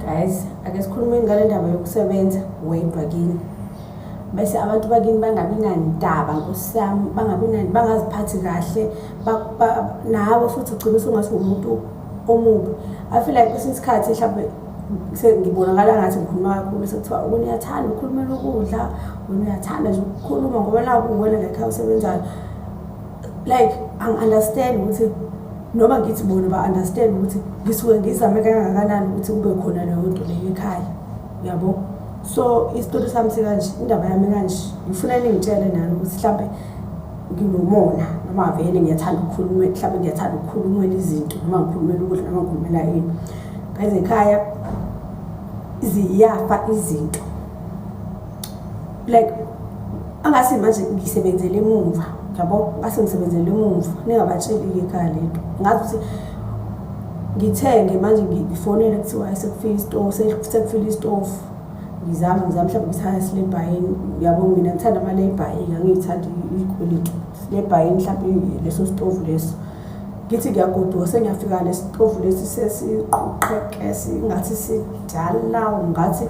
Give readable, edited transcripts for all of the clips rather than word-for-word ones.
Guys, ake sikhulumeni ngale ndaba yokusebenza wedwa kini. Bese abantu bakini bangabi nandaba, nkosi yami, bangabi nani, bangaziphathi kahle, nawe futhi ugcine usungathi umuntu omubi. I feel like kwesinye isikhathi mhlawumbe ngibonakala ngathi ngikhuluma kakhulu, sekuthiwa wena uyathanda ukukhulumela ukudla, wena uyathanda nje ukukhuluma ngoba naku uwena la ekhaya usebenzayo. Like, angi-understand ukuthi noma ngithi bona ba-understand ukuthi ngisuke ngizame kangakanani ukuthi kube khona leyo nto leyo ekhaya, uyabo. So isitori sami sikanje, indaba yami kanje, ngifuna ningitshele nani ukuthi mhlampe nginomona noma vele ngiyathanda ukukhuluma, mhlampe ngiyathanda ukukhulumela izinto noma ngikhulumela ukudla noma ngikhulumela ini. Guys, ekhaya ziyafa izinto, like angase manje ngisebenzele emumva, yabo, ngase ngisebenzele emumva, ningabatsheli-ke ekhaya lento. Ngazi ukuthi ngithenge manje, ngifonele kuthiwa hayi, sekufika isitofu, sekufika isitofu. Ngizama ngizama mhlawumbe ngithi hayi, silebhayini, yabo, mina ngithanda ama-lay-by, angiyithandi izikweletu. Silebhayini mhlawumbe leso sitofu leso. Ngithi ngiyagoduka, sengiyafika, lesi sitofu lesi sesiqhuqheke, singathi sidala, ungathi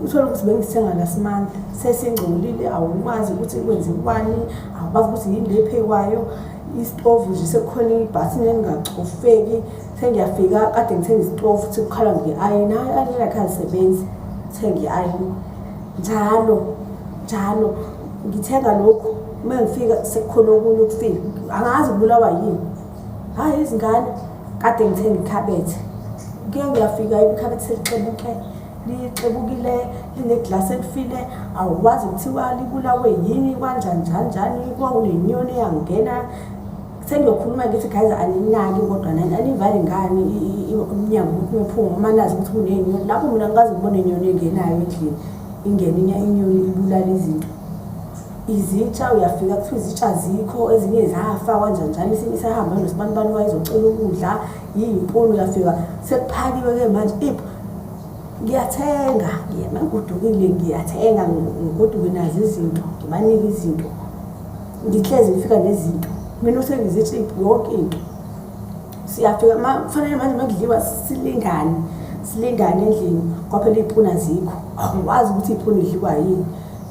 uthole ukuthi bengisithenga last month, sesingcolile, awukwazi ukuthi kwenziwani, awukwazi ukuthi yini le ephekwayo. Isitovu nje sekukhona ibhathini elingacofeki. Sengiyafika, kade ngithenga isitofu, sekukhala nge-ayini, hhayi, i-ayini lakhe alisebenzi, thenga i-ayini. Njalo njalo ngithenga lokhu, uma ngifika sekukhona okunye ukufika, angazi kubulawa yini. Hhayi, izingane, kade ngithenga ikhabethe, kuye ngiyafika ikhabethe selixebuke, lixebukile, lineglasi elifile, awukwazi kuthiwa libulawe yini, kanjani njani njani, kwakunenyoni eyangena. Sengiyokhuluma ngithi, guys, aninaki kodwa nani, anivali ngani umnyango ukuthi niphuma uma nazi ukuthi kuney'nyoni lapho? Mina ngikaze ngibone inyoni engenayo endlini, ingene inyoni ibulala izinto. Izitsha, uyafika kuthiwa izitsha azikho, ezinye zafa, kanjani njalo, esinye isahamba nosibanibani wayezocela ukudla. Iy'mpuni, uyafika sekuphakiwe-ke manje ipho. Ngiyathenga, mangigodukile ngiyathenga, ngigoduke nazo izinto, ngibanike izinto, ngihlezi ngifika nezinto mina, uthenga izitsha, yonke into. Siyafika kufanele manje makudliwa silingane, silingane endlini, kwaphela iy'puni azikho, awukwazi ukuthi iy'puni idliwa yini.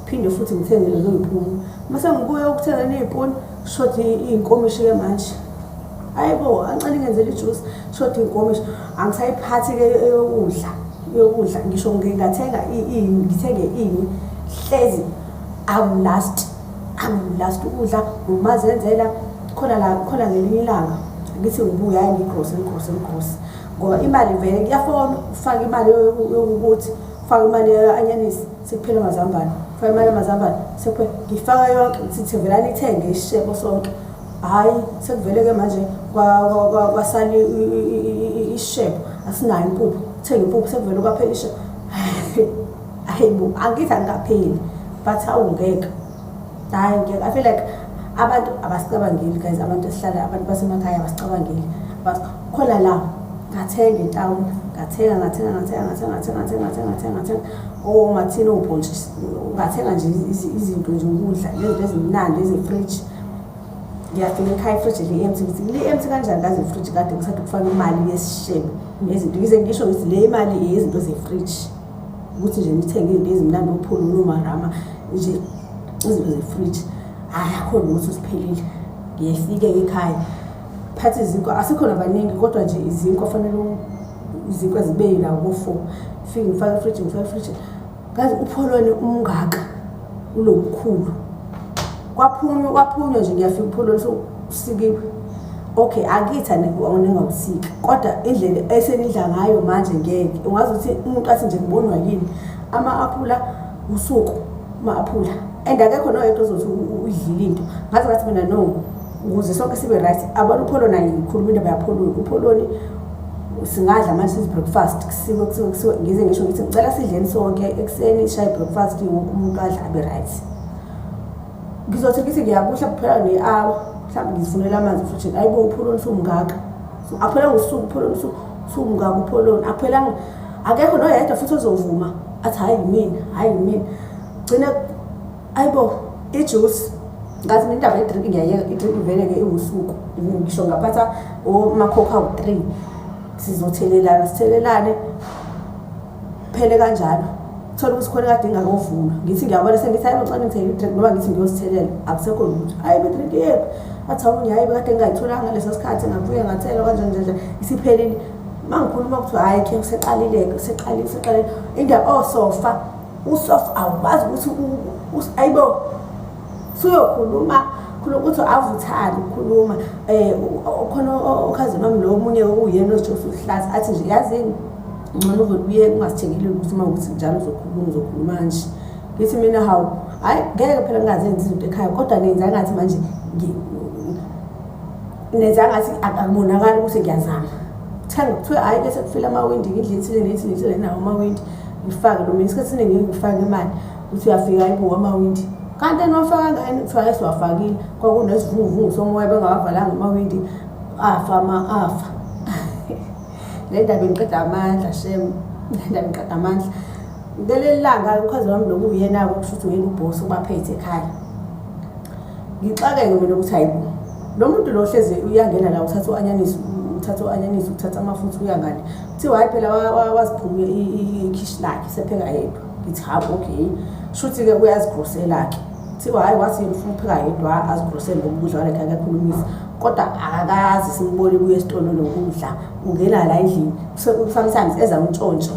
Phinde futhi ngithenge lezo y'puni, mase ngibuye ukuthenga ney'puni, kushoda iy'nkomishi-ke manje. Hayi bo, angicela ingenzela ijuice, kushoda iy'nkomishi. Angisayiphathi-ke eyokudla, eyokudla ngisho ngingathenga ngithenge ini, hlezi akulast, akulast ukudla ngumazenzela khona la khona. Ngelinye ilanga ngithi ngibuye, hhayi, ngigrose, ngigrose, ngigrose ngoba imali vele kuyafona, ufake imali yokuthi ufake imali ye-anyanisi, sekuphela amazambane, ufake imali yamazambane, sekuphela, ngifaka yonke, ngithi vele nithenge isishebo sonke. Hhayi, sekuvele-ke manje kwasala isishebo, asinayo impuphu, thenga impuphu, sekuvele kwaphela isishebo. Hayi bo, angithi angikapheli, but awu ngeke, hhayi ngeke. I feel like abantu abasicabangeli, guys, abantu esihlala, abantu basemakhaya abasicabangeli. Khona la ngathenga etawuni, ngathenga, ngathenga, ngathenga, ngathenga, ngathenga, ngathenga, ngathenga, ngathenga, ngathenga omathini obhontshisi, ngathenga nje izinto nje, ukudla nezinto ezimnandi ezefriji. Ngiyafika ekhaya, ifriji li-empty. Ngithi li-empty kanjani kaze ifriji kade ngisade ukufaka imali yesishebo nezinto? Ngize ngisho ngithi le imali izinto zefriji, ukuthi nje nithenge izinto ezimnandi, upholo nomarama nje, izinto zefriji. Hhayi, akho lutho, siphelile. Ngiyefike ekhaya, phatha izinkwa, asikhona baningi kodwa nje izinkwa fanele izinkwa zibe la ko-four. Fike ngifake efrijini, ngifake efrijini, kazi upholwane umngaka ulo mkhulu, kwaphunywa, kwaphunywa nje. Ngiyafika, upholwane usikiwe. Okay, akithi ningawusiki, kodwa indlela esenidla ngayo manje ngeke ungazi ukuthi umuntu athi nje kubonwa yini. Ama-aphula usuku, ama-aphula, and akekho noyedwa ozothi uyidlile into. Ngaze ngathi mina no, ukuze sonke sibe right, abona upholoni, ayikhuluma indaba yapholoni, upholoni singadla manje sizi-breakfast, kusiwe, kusiwe, kusiwe. Ngize ngisho ngithi ngicela sidleni sonke ekuseni, ishaye breakfast, wonke umuntu adla abe right. Ngizothi ngithi ngiyakuhla kuphela ne-hour mhlawumbe, ngizifunela amanzi efrijini, ayibo, upholoni usumngaka. Aphelanga usuku, upholoni usumngaka, upholoni aphelanga, akekho noyedwa futhi ozovuma athi hhayi yimina, hhayi yimina. Gcine, ayibo, ijuice, ngathi mina indaba ye-drink ngiyayeka, i-drink vele-ke iwusuku, ngisho ngaphatha omakhokho awu-three, sizothelelana, sithelelane. Phele kanjalo. Thola ukuthi khona kade ingakovulwa. Ngithi ngiyabona sengithi hayi ngicela ngithenge i-drink noma ngithi ngiyosithelela. Akusekho lutho. Hayi be-drink yephi? Athi awunye hayi bekade ngingayitholanga ngaleso sikhathi ngabuye ngathela kanjani njani njani. Isiphelile. Uma ngikhuluma kuthiwa hhayi khe useqalile-ke useqalile useqalile. Indaba osofa usofa awukwazi ukuthi ayibo suyokhuluma khuluma ukuthi awuvuthandi ukukhuluma um khona okhazini wami lo omunye okuyena ozitshela usuhlaza athi nje yazini ngcono uvele uye ungasithengeli lutho uma ukuthi njalo uzokhuluma uzokhuluma nje ngithi mina hawu hhayi ngeke phela ngingazenzi izinto ekhaya kodwa nenza ngathi manje nenza ngathi akubonakali ukuthi ngiyazama thenga kuthiwe hhayi bese kufile amawindi indlu ethile nethile nethile nawo amawindi ngifake lo mina isikhathi esiningi ngifake imali uthi uyafika ayibuka amawindi kanti eniwafaka ngani kuthiwa hayi siwafakile kwakunesivunguvungu somoya bengawavalanga amawindi afa ama afa le ndaba ingiqeda amandla shem le ndaba ingiqeda amandla ngeleli langa ukhazi wami loku uyena-ke kusho ukuthi uyena ubhosi ubaphethe ekhaya ngixakeke mina ukuthi hayibo lo muntu lo hlezi uyangena la uthatha u-anyanisi uthatha u-anyanisi uthatha amafutha uya ngale kuthiwa hhayi phela waziphuma ikhishi lakhe sepheka yedwa ngithi hawu okay shuthi-ke uyazigrosela-ke kuthiwa hhayi wathi ufuna ukupheka yedwa azigrosele ngoba ukudla kwalekha kuyakhulumisa kodwa akakazi simbone buye esitolo nokudla ungena la endlini sometimes eza untshontsho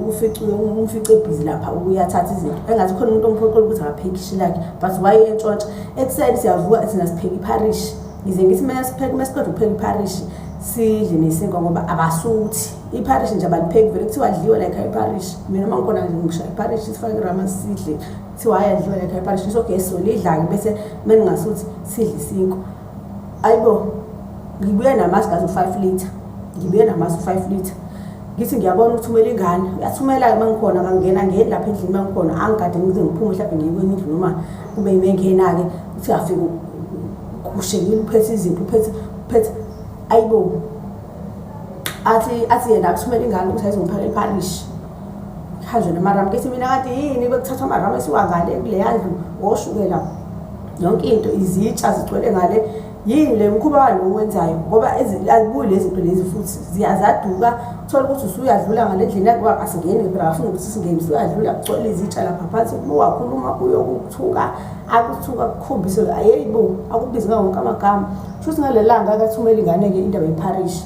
ufice umfice ebhizi lapha uyathatha izinto engathi khona umuntu omphoqela ukuthi akapheki ikhishi lakhe but why entshontsha ekuseni siyavuka thina sipheka ipharishi ngize ngithi uma sipheka uma siqeda ukupheka ipharishi sidle nesinkwa ngoba abasuthi ipharishi nje abalipheki vele kuthiwa adliwe like ipharishi mina uma ngikhona nje ngishaya ipharishi sifake irama sidle kuthiwa hhayi adliwe like ipharishi ngisho okay solidla-ke bese uma ningasuthi sidle isinkwa ayibo ngibuye namasi ngazi u-five litre ngibuye namasi u-five litre ngithi ngiyabona uthumela ingane uyathumela-ke uma ngikhona kangena ngeni lapha endlini uma ngikhona angikade ngize ngiphume mhlawumbe ngiye kwenye indlu noma kube yime ngena-ke uthi afike kushekile uphethe izinto uphethe uphethe ayibo athi athi yena akuthumela ingane ukuthi ayizongiphakela iphalishi kuhanjwe namaramu ngithi mina kade yini bekuthathwa amaramu esiwa ngale kuleya ndlu oshukela yonke into izitsha zigcwele ngale yini le mkhuba walo owenzayo ngoba azibuyi lezi zinto lezi futhi ziyazaduka uthole ukuthi usuyadlula ngale ndlela yakho asingeni phela akafuni ukuthi singene usuyadlula kugcwele izitsha lapha phansi uma wakhuluma uyokuthuka akuthuka akukhombise ayeyibo akubize ngawo wonke amagama shuthi ngaleli langa akathumela ingane-ke indaba yepharishi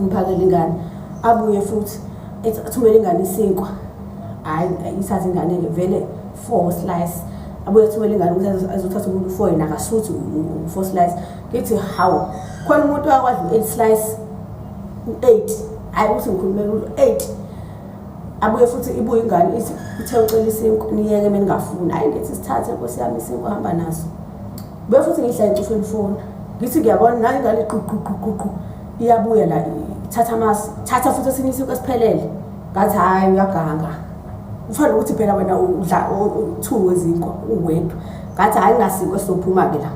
ngiphakele ingane abuye futhi athumele ingane isinkwa hhayi ithathe ingane-ke vele four slice abuye athumele ingane ukuthi azothatha umuntu four yena akasuthi u-four slice ngithi hawu khona umuntu wakwadla u-eight slice u-eight hhayi ukuthi ngikhulumela u-eight abuye futhi ibuye ingane ithi uthe ucela isinkwa niyeke mina ngingafuni hhayi ngithi sithathe nkosi yami isinkwa hamba naso buye futhi ngihla ecufeni fona ngithi ngiyabona nayo ingane quququququ iyabuya la ithatha amasi thatha futhi esinye isinkwa esiphelele ngathi hhayi uyaganga ufanele ukuthi phela wena udla two wezinkwa uwedwa ngathi hhayi nginasinkwa esizophuma-ke la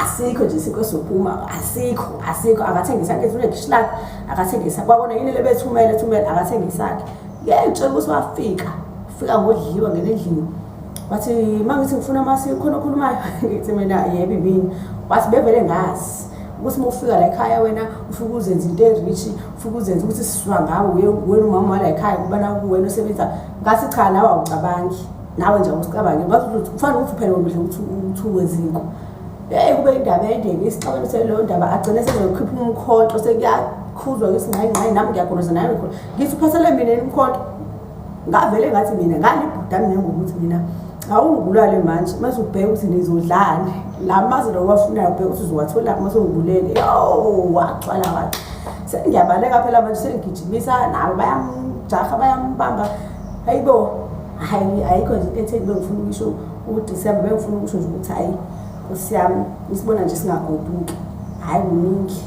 asikho nje isinkwa esizophuma asikho asikho akathengisa ngithi unekhishi lakhe akathengisa kwabona yini le bethumele thumele akathengisa-ke ngeke ngitshela ukuthi wafika fika ngodliwa ngena endlini wathi uma ngithi ngifuna amasi khona okhulumayo ngithi mina yebo imini wathi bevele ngazi ukuthi uma ufika la ekhaya wena ufike uzenze into erich ufike uzenze ukuthi siswa ngawe wena umama wala ekhaya kuba nakuwena osebenza ngathi cha nawe awucabangi nawe nje awusicabangi ngathi kufanele ukuthi uphele wena udle ukuthi uthuke izinkwa hey kube indaba ende-ke isixabano seleyo ndaba agcine sezokhipha umkhonto sekuyakhuzwa ngesingqayingqayi nami ngiyagoloza naye ngithi uphathele mina umkhonto ngavele ngathi mina ngalibhuda mina ngokuthi mina awungibulale manje mase ubheke ukuthi nizodlani la mazwe lawo wafunayo ubheke ukuthi uzowathola uma sewungibulele yo wagcwala wathi sengiyabaleka phela manje sengigijimisa nabo bayamjaha bayambamba hayibo hayi ayikho nje into etheni bengifuna ukusho uDisemba bengifuna ukusho nje ukuthi hayi nkosi yami isibona nje singagoduki hhayi kuningi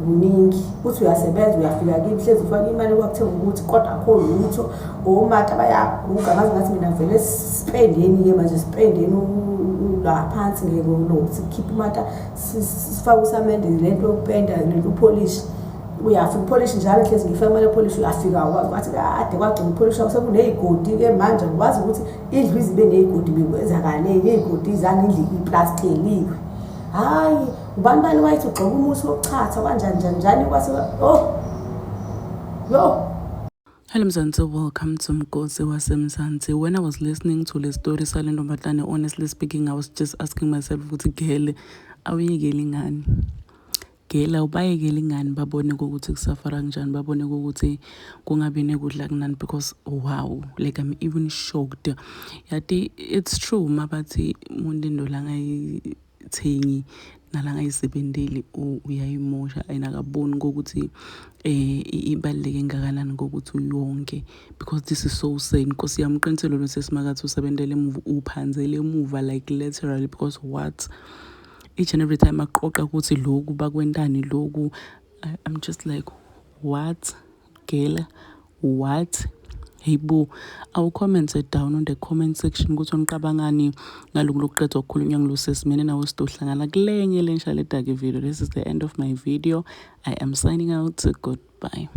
kuningi uthi uyasebenza uyafika kimi hlezi ufake imali kwakuthenga ukuthi kodwa akho lutho omata bayaguga ngaze ngathi mina vele sipendeni-ke manje sipendeni la phansi ngeke sikhiphe umata sifake usamende le nto yokupenda le nto upholishi uyafika upholishi njalo hlezi ngifake imali yopholishi uyafika wathi kade kwagcina upholishi sekuney'godi-ke manje ngikwazi ukuthi indlu izibe ney'godi bekwenzakaleni iy'godi zange indlu iplasteliwe hhayi ubani bani wayethi ugxoba umuthi wokuchatha kanjani njani njani kwase oh yo. Hello Mzansi, welcome to Mgosi waseMzansi. When I was listening to the story sale ntombazane, honestly speaking, I was just asking myself ukuthi girl, awuyekeli ngani? Girl, awubayekeli ngani babone ukuthi kusafara kanjani, babone ukuthi kungabi nekudla kunani because wow, like I'm even shocked. Yati it's true mabathi umuntu into langayithengi nalangayisebenteli uyayimosha and akaboni kokuthi ibaluleke ngakanani kokuthi uyonke because this is so sad. Nkosi yami, uqiniselo lwesesimakathi usebentele emuva, uphanzele emuva like literally because what each and every time aqoqa ukuthi lokhu bakwentani lokhu, I'm just like, what girl, what? Hey bo, awu-comment down on the comment section ukuthi unicabangani ngaloku lokuqedwa ukukhulunywa ngilo mina nawe sizohlangana kulenye lensha ledake video. This is the end of my video. I am signing out. Goodbye.